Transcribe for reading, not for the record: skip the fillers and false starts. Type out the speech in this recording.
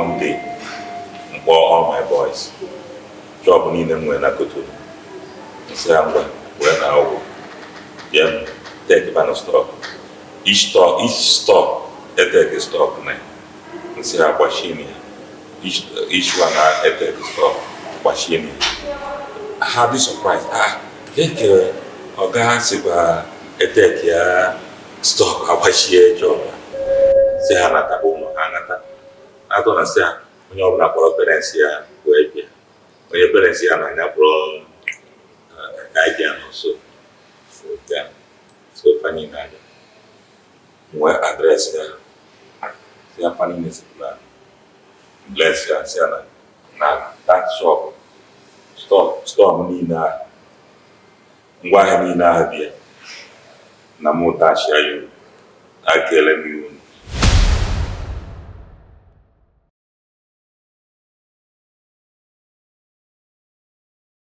One day, m kpọọ all my boys, shop niile m nwere na Cotonou, m sị ha, ngwa, wee na akwụkwọ bịa take banụ stock. Each store, each store e take stock na ya, m sị ha gbachie ya. Each one na e take stock, gbachie ya. Ha dị surprise, ah, keke ọga sikwa e take ya stock, agbachie shop. Si ha nata ụlọ, ha nata atọ na sị ha, onye ọbụla kpọrọ parents ya wee bịa. Onye parents ya na-anya kpọrọ guardian nso bịa. So fa niile abịa, nwee address ya, si ya fa niile sipụla bless ya, si ya na that shop, store, store m niile ahụ, ngwaahịa niile ahụ dị ya na mụ dashia ya uru, akele m ya.